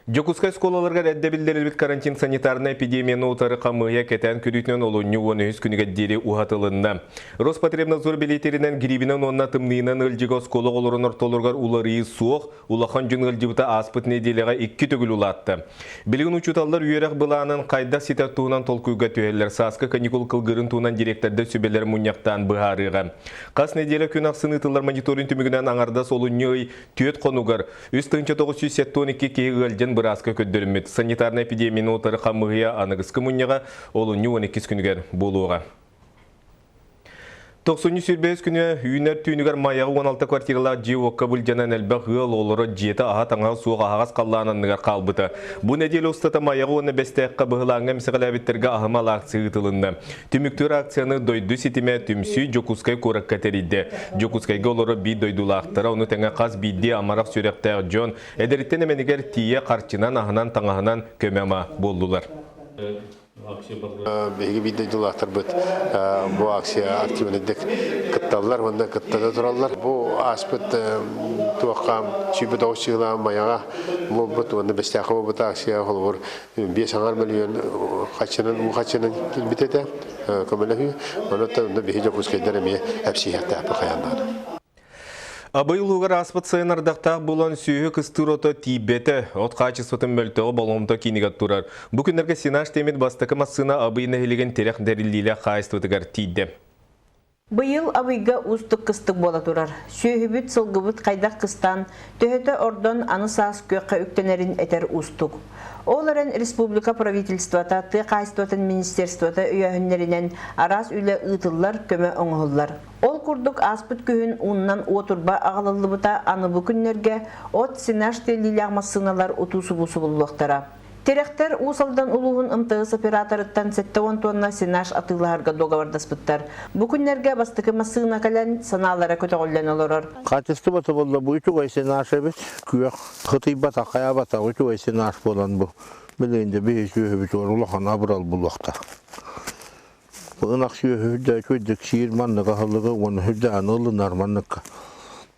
Дьокуускай оскуолаларыгар эрдэ биллэриллибит карантин санитарнай эпидемияны утары хамыыһыйа кэтээн көрүүтүнэн олунньу 13 күнүгэр диэри уһатылынна. Роспотребнадзор бэлиэтииринэн грибинэн уонна тымныйынан ыалдьыыга оскуола оҕолорун ортолоругар уларыйыы суох, улахан дьон ыалдьыбыта ааспыт нэдиэлэҕэ икки төгүл улаатта. Билигин учууталлар үөрэх былаанын хайдах ситэр туһунан толкуйга түһэллэр, сааскы каникул кылгырын туһунан директордар сүбэлэр мунньахтаан быһаарыаҕа. Хас нэдиэлэ күн ахсын ыытыллар мониторинг түмүгүнэн аҥардас олунньу ый түөрт хонугар 3972 киһи ыалдьан бырааска көрдөрүммүт. Санитарнай эпидемияны утары хамыыһыйа аныгыскы мунньаҕа олунньу 12 күнүгэр буолуоҕа. Тохсунньу сүүрбэһис күнэ үүнэр түүнүгэр Майаҕа 16 квартиралаах дьиэ-уокка былдьанан элбэх ыал олоро дьиэтэ аһа-таҥаһа суох аһаҕас халлаан анныгар хаалбыта. Бу нэдиэлэ устата Майаҕа уонна Бэстээххэ быһылааҥҥа эмсэҕэлээбиттэргэ аһымал акция ыытылынна. Түмүктүүр акцияны дойду ситимэ түмсүү Дьокуускай куоракка тэрийдэ. Дьокуускайга олорор биир дойдулаахтара, ону тэҥэ хас биирдии амарах сүрэхтээх дьон эдэриттэн эмэнигэр тиийэ харчынан, аһынан, таҥаһынан көмө-ама буоллулар. Биһиги биир дойдулаахтарбыт бу акция активнайдык кытталлар уонна кытта да тураллар. Бу ааспыт туохха сүүрбэ тоҕус сыла Майаҕа буолбут уонна Бэстээххэ буолбут акция холобур биэс аҥар мөлүйүөн хаччынан уу хаччынан киирбит этэ көмөлөһүү. Онон биһи Дьокуускайдар эмиэ эпсиһиэхтээхпит хайаан даҕаны. Абый улуугар ааспыт сайын ардахтаах буолан сүөһү кыстыыр ото тиийбэтэ. От хаачыстыбатын мөлтөҕө болҕомто киинигэр турар. Бу күннэргэ Сенаж тиэмит бастакы массыына Абый нэһилиэгин тирэх тэриллиилээх хаһаайыстыбатыгар тиийдэ. Быйыл Абыйга уустук кыстык буола турар. Сүөһүбүт, сылгыбыт хайдах кыстаан, төһөтө ордон аны саас күөххэ үктэнэрин этэр уустук. Ол эрэн республика правительствота, тыа хаһаайыстыбатын министерствота өйөөһүннэринэн араас үлэ ыытыллар, көмө оҥоһуллар. Ол курдук ааспыт күһүн ууннан уотурба аҕалыллыбыта, аны бу күннэргэ от, сенаж тиэллиилээх массыыналар утуу-субуу субуллуохтара. Тирэхтэр Уус Алдан улууһун МТС операторыттан 70 тонна сенаж атыылаһарга дуогабардаспыттар. Бу күннэргэ бастакы массыына кэлэн, санаалара көтөҕүллэн олорор. Хаачыстыбата буолла бу үчүгэй сенаж эбит. Күөх хытыйбатах, хайаабатах үчүгэй сенаж буолан бу. Билигин де биһи сүөһүбүтүгэр улахан абырал булуохтаах. Бу ынах сүөһү үрдэ үчүгэйдик сиир маннык аһылыгы уонна үрдээн ылынар манныкка.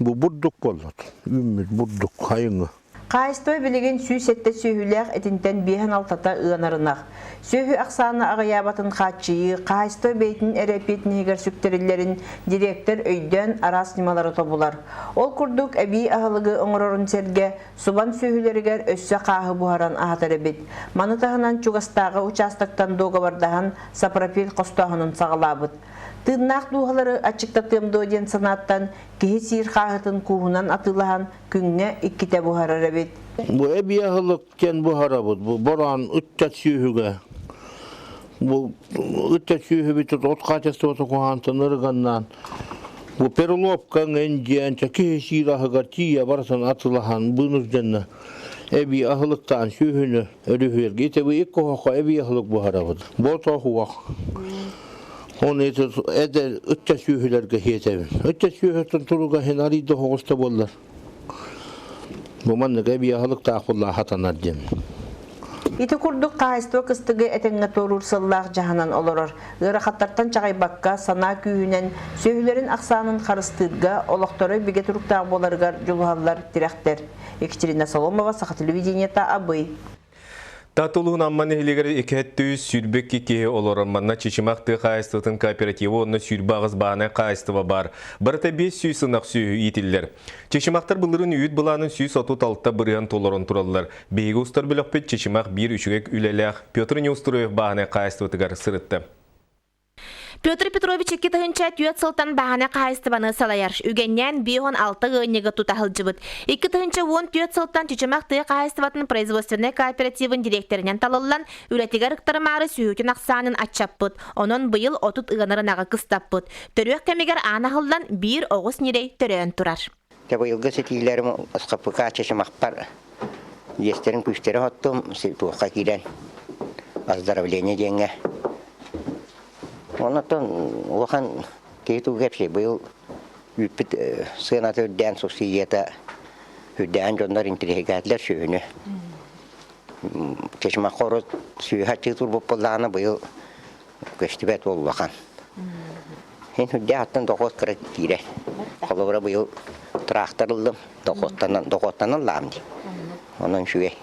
Бу бурдук буоллат. Үүммүт бурдук хайыҥы. Хаһаайыстыба билигин 107 сүөһүлээх итинтэн биэһин алтата ыанар ынах. Сүөһү ахсаана аҕыйаабатын хааччыйыы, хаһаайыстыба бэйэтин эрэ эппиэтинэһигэр сүктэриллэрин дириэктэр өйдөөн араас ньымалары тобулар. Ол курдук эбии аһылыгы оҥорорун сэргэ, субан сүөһүлэригэр өссө хааһы буһаран аһатар эбит. Маны таһынан чугастааҕы участоктан дуогабардаһан сапропель хостооһунун саҕалаабыт. Тыыннаах дууһалары аччыктатыам дуо диэн санааттан киһи сиир хааһытын кууһунан атыылаһан күҥҥэ иккитэ буһарар эбит. Бу эбии аһылык диэн буһарабыт. Бу бороон ыччат сүөһүгэ. Бу ыччат сүөһүбүт от хаачыстыбата куһаантан ырыганнаан бу перловка диэн киһи сиир аһыгар тиийэ барытын атылаһан быынус дьонно эбии аһылыктаан сүөһүнү өрүһүөргэ ити икки оһоххо эбии аһылык буһарабыт. Бу тоһуох. Оны эдэр ыччат сүөһүлэргэ хиэтэбин. Ыччат сүөһүттэн туруга хин арыйда оһоҕуста буоллар. Бу маннык эбии аһылыктаах буолла хатанар диэн. Ити курдук хаһаайыстыба кыстыгы этэҥҥэ туоруур сыллаах дьаһанан олорор. Ыарахаттартан чаҕыйбакка, санаа күүһүнэн сүөһүлэрин ахсаанын харыстыырга, олохторо бигэ туруктаах буоларыгар дьулуһаллар тирэхтэр. Екатерина Соломова, Саха телевидениета, Абый. Татулуун Амма нэһилиэгэр 222 киһи олорор. Манна Чычымах тыа хаһаайыстыбатын кооператива уонна 28 бааһынай хаһаайыстыба баар. Барыта 500 ынах сүөһү иитиллэр. Чычымахтар былырыын үүт былаанын 136 бырыһан толорон тураллар. Биһиги устар бөлөхпүт Чычымах биир үчүгэй үлэлээх Петр Неустроев бааһынай хаһаайыстыбатыгар сырытта. Петр Петрович 2004 сылтан баһааны хаһаайыстыбаны салайар. Үгэннээн 56 ыанньыгы тута сылдьыбыт. 2014 сылтан Чычымах тыа хаһаайыстыбатын производственнай кооперативын дириэктэринэн талыллан, үлэтигэр ыктарымаары сүөһүтүн ахсаанын аччаппыт. Онон быйыл 30 ыанар ынаҕы кыстаппыт. Төрүөх кэмигэр аан аһыллан, биир оҕус ньирэй төрөөн турар. Дьэ быйылгы ситиилэрим СХПК Чычымахпар иэстэрин күүстэрэ хоттум, туохха киирэн оздоровление диэҥҥэ. Оннуттан улахан киһи тугу кэпсиэй, быйыл үүппүт сыаната үрдээн, субсидията үрдээн дьоннор интириэһиргээтилэр сүөһүнү. Чычымахха урут сүөһү аччыы турбут буоллаҕына, быйыл көстүбэт буол улахан. Ин үрдээх аттан дохуот кыра киирэр. Холобура быйыл трактор ыллым, дохуоттанан, дохуоттанан лаам дии. Онон үчүгэй.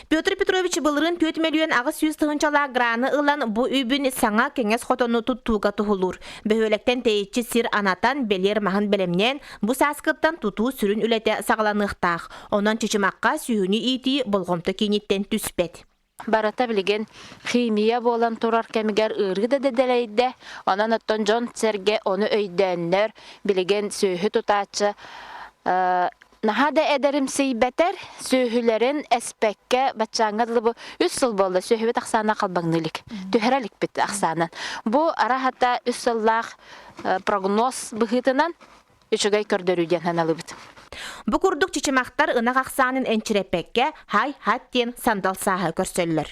Петр Петрович былырыын 4 мөлүйүөн 800 тыһыынчалаах граны ылан бу үбүн саҥа кэҥэс хотону туттууга туһулуур. Бөһүөлэктэн тэйиччи сир анатан, бэлиэр маһын бэлэмнээн, бу сааскыттан тутуу сүрүн үлэтэ саҕаланыахтаах. Онон Чычымахха сүөһүнү иитии болҕомто кииниттэн түспэт. Барыта билигин химия буолан турар кэмигэр ыарыы да дэлэйдэ. Онон оттон дьон-сэргэ ону өйдөөннөр, билигин сүөһү тутааччы наһаа да эдэримсийбэтэр, сүөһүлэрин эспэккэ баччааҥҥа дылы бу үс сыл буолла сүөһүбүт ахсаана халбаҥныы илик, түһэрэ иликпит ахсаанан. Бу араһата үс сыллаах прогноз быһыытынан үчүгэй көрдөрүү диэн аналыбыт. Бу курдук чычымахтар ынах ахсаанын энчирэппэккэ хай-хат диэн сандал сааһы көрсөллөр.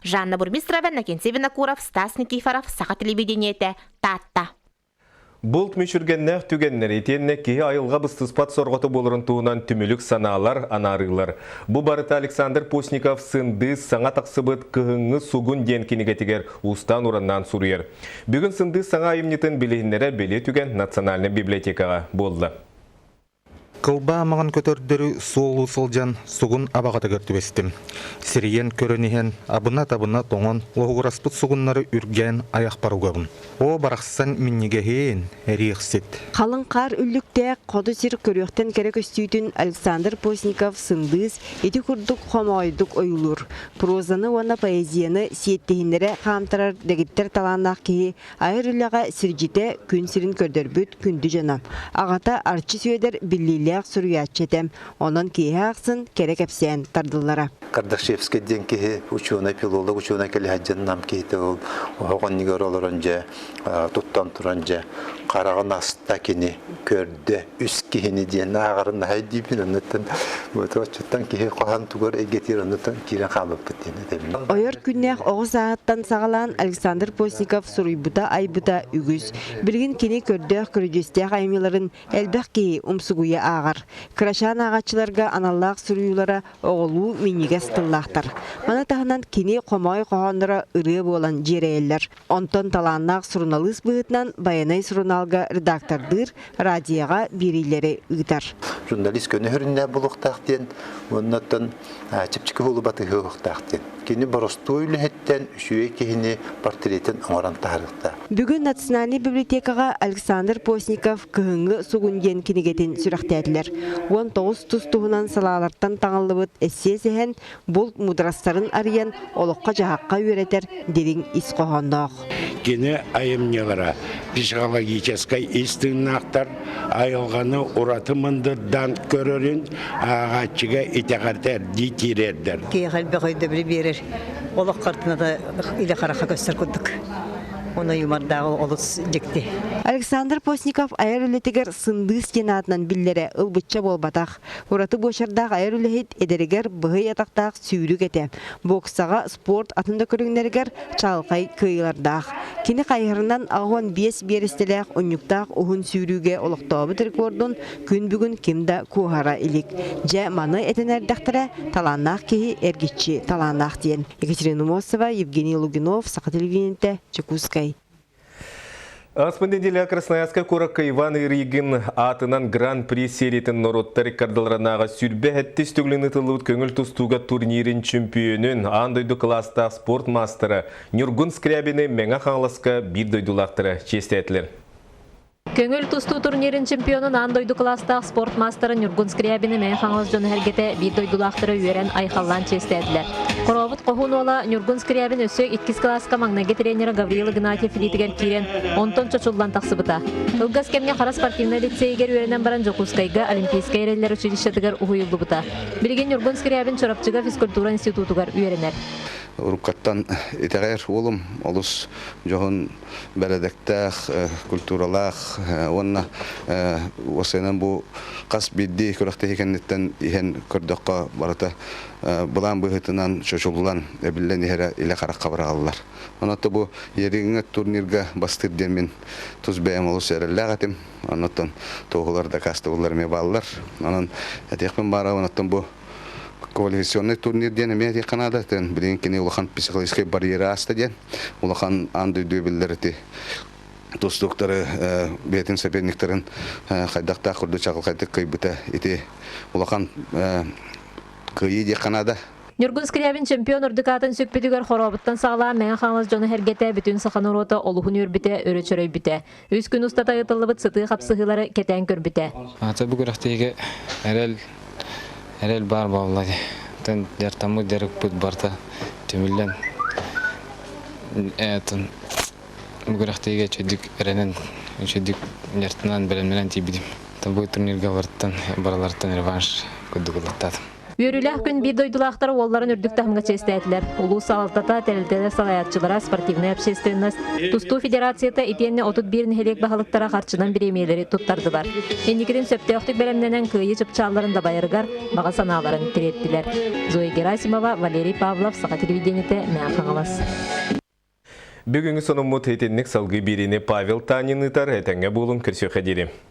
Жанна Бурмистрова, Накинсей Винокуров, Стас Никифоров, Саха телевидениетэ, Таатта. Булт мүчүргэннээх түгэннэр итиэннэ киһи айылҕа быстыспат сорҕото буоларын туһунан түмүлүк санаалар, анаарыылар. Бу барыта Александр Постников Сындыыс саҥа тахсыбыт Кыһыҥҥы сугун диэн кинигэтигэр уустаан-ураннаан суруйар. Бүгүн Сындыыс саҥа айымньытын билиһиннэрэр бэлиэ түгэн Национальнай библиотекаҕа буолла. Кылбаа маҥан көтөрдөрү суоллуу сылдьан сугун абаҕатыгар түбэстим. Сирийэн көрөн иһэн, абына-табына тоҥон, лоһугураспыт сугуннары үргээн айахпар угабын. Оо, барахсан минньигэһиин, эриэхсит. Халыҥ хаар үллүктээх хоту сир көрүөхтэн кэрэ көстүүтүн Александр Постников сындыыс ити курдук хомоҕойдук ойуулуур. Прозаны уонна поэзияны сиэттиһиннэрэ хаамтарар дэгиттэр талааннаах киһи Айар үлэҕэ сирдьитэ күн сирин көрдөрбүт күндү дьоно. Аҕата Арчы Сүөдэр биллиилээх суруйааччы этэ. Онон киэһэ ахсын кэрэ кэпсээн тардыллара. Кардашевскай диэн киһи учуонай, филолог учуонай кэлиһэдьэн нам киһитэ ол оһох оннугар олорон дьэ туттан туран дьэ хараҕын аста кини көрдө үс киһини диэн ааҕарын наһай диибин оннуттан оччоттон киһи хоһоон тугар эйгэтигэр оннуттан киирэн хаалбыппыт диэн этэбин. Ойор күннээх оҕо сааһыттан саҕалаан Александр Постников суруйбута-айбыта үгүс. Билигин кини көрдөөх көрүдьүөстээх айымньыларын элбэх киһи умсугуйа ааҕар. Кырачаан ааҕааччыларга аналлаах суруйуулара оҕолуу минньигэс тыллаахтар. Маны таһынан кини хомоой хоһоонноро ырыа буолан дьиэрэйэллэр. Онтон талааннаах суруналыыс быһыытынан Байанай сурунаалга редактордыыр, радиоҕа биэриилэри ыытар. Журналист көнөһөрүннээх буолуохтаах диэн, уоннаттан чэпчэки уолу батыһыахтаах диэн. Кини боростуой үлэһиттэн үчүгэй киһини портретин оҥорон таһаарыахтаах. Бүгүн Национальнай библиотекаҕа Александр Постников «Кыһыҥҥы сугун» диэн кинигэтин сүрэхтээтилэр. 19 тус-туһунан салаалартан таҥыллыбыт эссе сэһэн булт мудрастарын арыйан олоххо-дьаһахха үөрэтэр дириҥ ис хоһоонноох. Кини айымньылара психологическай ис тыыннаахтар, айылҕаны ураты мындырдаан көрөрүн ааҕааччыга итэҕэтэрдии тириэрдэр. Киһиэхэ элбэх өйдөбүлү биэрэр олох хартыыната илэ харахха көстөр курдук. Ону юмордааҕы олус дьикти. Александр Постников айар үлэтигэр Сындыыс диэн аатынан биллэрэ ылбычча буолбатах. Ураты буочардаах айар үлэһит эдэригэр быһый атахтаах сүүрүк этэ. Боксаҕа, спорт атын да көрүҥнэригэр чаҕылхай кыайыылардаах. Кини хайыһарынан 85 биэрэстэлээх унньуктаах уһун сүүрүүгэ олохтообут рекордун күн бүгүн ким да куоһара илик. Дьэ, маны этэн эрдэхтэрэ, талааннаах киһи эргиччи талааннаах диэн. Екатерина Мосова, Евгений Лугинов, Саха телевидениетэ, Дьокуускай. Ааспыт неделя Красноярскай куоракка Иван Иригин аатынан Гран-при сериятын норуоттар иккардыларынааҕы сүрбэ сэттис төгүлүн ыытыллыбыт көҥүл тустууга турнирын чөмпүйүөнүн, аан дойду кылаастаах спорт маастара Ньургун Скрябины Мэҥэ Хаҥаласка биир дойдулаахтара чиэстээтилэр. Көҥүл тустуу турнирын чемпионун аан дойду кылаастаах спорт маастара Ньургун Скрябины Мэҥэ Хаҥалас дьоно сэргэтэ биир дойдулаахтара үөрэн айхаллаан чиэстээтилэр. Хорообут хоһуун уола Ньургун Скрябин өссө иккис кылааска маҥнайгы тренера Гавриил Игнатьев илиитигэр киирэн, онтон чочуллан тахсыбыта. Кылгас кэмҥэ Хара спортивнай лицейигэр үөрэнэн баран Дьокуускайга Олимпийскай эрэллэр училищетыгар уһуйуллубута. Билигин Ньургун Скрябин Чурапчыга физкультура институтугар үөрэнэр. Уруккаттан итэҕэйэр уолум олус дьоһун бэрэдэктээх, культуралаах уонна уопсайынан бу хас биирдии күрэхтэһии кэнниттэн иһэн көрдөххө барыта былаан быһыытынан чочуллан эбиллэн иһэрэ илэ харахха быраҕыллар. Онон бу Ериҥҥэ турнирга бастыыр диэн мин тус бэйэм олус эрэллээх этим. Оннуттан туоһулар дакаастабыллар эмиэ бааллар. Онон этиэхпин баара онуттан бу квалификационный турнир диэн эмиэ этиэххэ наада. Билигин кини улахан психологическай барьеры ааста диэн улахан аан дойду биллэр ити тустууктары бэйэтин соперниктарын хайдахтаах курдук чаҕылхайдык кыайбыта ити улахан кыайыы диэххэ наада. Ньургун Скрябин чемпион үрдүк аатын сүкпүтүгэр хорообуттан саҕалаан Мэҥэ Хаҥалас дьоно сэргэтэ бүтүн саха норуота олуһун үөрбүтэ, өрө чөрөйбүтэ. Үс күн устата ыытыллыбыт сытыы хапсыһыылары кэтээн көрбүтэ. Ата бу күрэхтэһиигэ эрэл эрэл баар буолла дии. Тэн дьартаммыт дьарыкпыт барыта түмүллэн этин бу күрэхтэһиигэ үчүгдүк эрэнэн үчүгдүк дьартанан бэлэмнэнэн тиийбитим. Бу турнирга барыттан барыларыттан реванш курдук ылаттаатым. Үөрүүлээх күн биир дойдулаахтара уолларын үрдүк таһымҥа чиэстээтилэр. Улуус салалтата, тэрилтэлэр салайааччылара, спортивнай общественность, тустуу федерацията итиэннэ 31 нэһилиэк баһылыктара харчынан бириэмийэлэри туттардылар. Инникитин сөптөөхтүк бэлэмнэнэн кыайыы чыпчаалларын дабайарыгар баҕа санааларын тириэртилэр. Зоя Герасимова, Валерий Павлов, Саха телевидениетэ, Мэҥэ Хаҥалас. Бүгүҥҥү сонуммут итинник салгыы биэриини Павел Танин ыытар. Этэҥҥэ буолуҥ, көрсүөххэ диэри.